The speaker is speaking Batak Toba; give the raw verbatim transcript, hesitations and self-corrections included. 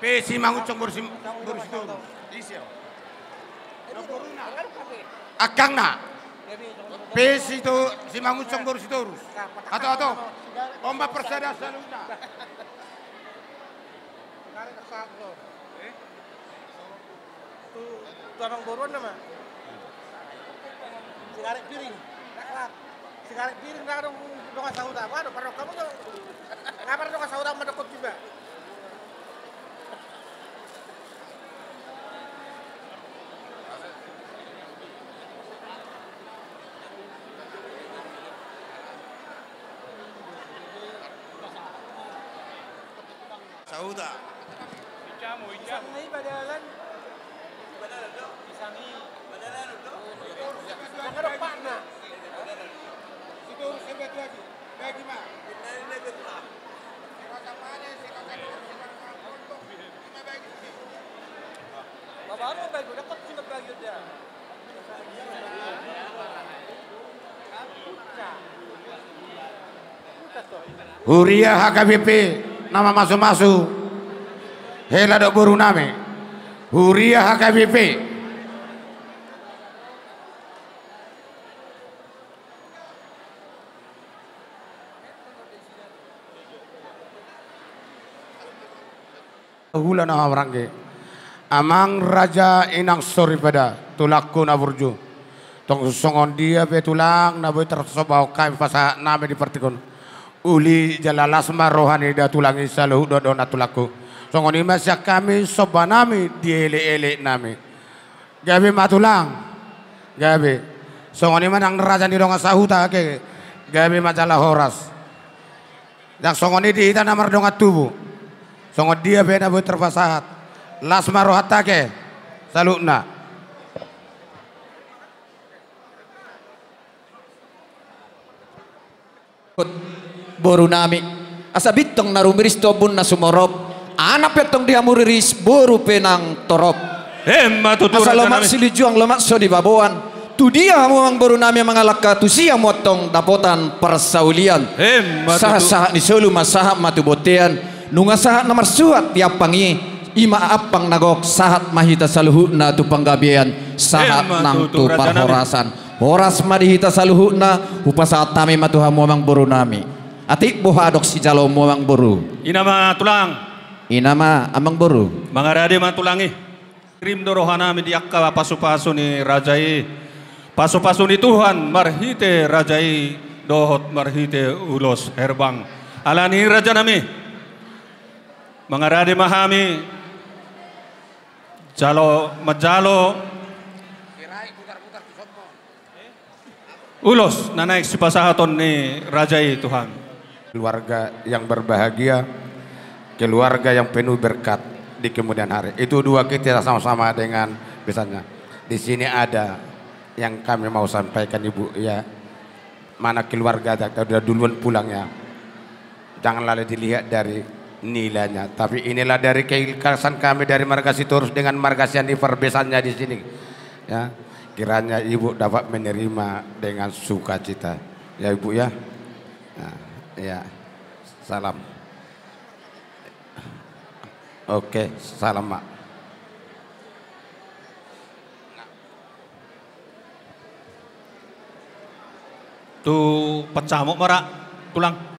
Pe Simangunsong boru Sim-, boru Sitorus. Angkangna. Pe Sito-, Simangunsong boru Sitorus. Ato, ato. On ma parsada saluhutna. Tu, tu amangboru on nama. Sigaret piring. Sigaret piring ndang adong dongan sahuta. Waduh, parroha hamu jo. Nga pardongan sahuta mandok on iba. Sahuta. Pisang na i badalan. Pisang i. Pisang adong patna. Babaru bagi udah kok cuma bagi udah. Huria H K B P na mamasumasu hela dohot borunami. Huria H K B P. Hula na hamaranggi. Amang raja, inang soripada, tulangku na burju. Tong songon dia pe tulang na boi tarsomba hami pasahat nami di partingkian on. Uli jala las ma roha ni da tulang i saluhut dohot dongan tulangku. Songon i ma sian hami somba nami di elek-elek nami. Gabe ma tulang. Gabe. Songon i ma nang raja ni dongan sahuta ke. Gabe ma jala horas. Ndang songon i di hita na mardongan tubu. Songon dia pe na boi tarpasahat. Las ma rohanta ke. Saluhutna. Borunami. Asa bintang na rumiris tu ombun na sumorop. Anak pe tong di hamu riris, boru pe nang torop. Emma tutu. Asa lomak silinjuang, lomak so dibaboan. Tu dia hamu amang borunami mangalangka, tusi hamu antong dapotan parsaulian. Emma tutu. Sahat-sahat ni solu ma sahat ma tu bontean. Nunga sahat na marsuhat di ampang i, i ma ampang na gok, sahat ma hita saluhutna tu panggabean, sahat nang tu parhorasan. Horas ma di hita saluhutna, hupasahat hami ma tu hamu amang borunami. Atik boha dok sijaloonmu amang boru. Ina ma tulang. Ina ma amang boru. Mangarade ma tulang i. Kirim do rohanami di angka pasupasu ni raja i. Pasupasu ni Tuhan marhite raja i dohot marhite ulos herbang. Alani i rajanami, mangarade ma hami jalo manjalo ulos na naeng sipasahaton ni raja i tu hami. Keluarga yang berbahagia, keluarga yang penuh berkat di kemudian hari. Itu dua kita sama-sama dengan besannya. Di sini ada yang kami mau sampaikan, Ibu, ya. Mana keluarga, kita udah duluan pulang, ya. Jangan lali dilihat dari nilainya, tapi inilah dari keikhlasan kami dari marga Sitorus dengan marga Sianipar besannya di sini. Ya, kiranya Ibu dapat menerima dengan sukacita. Ya, Ibu, ya. Nah, ya. Salam. Oke, salam, Mak. Tu pancamot ma ra, tulang.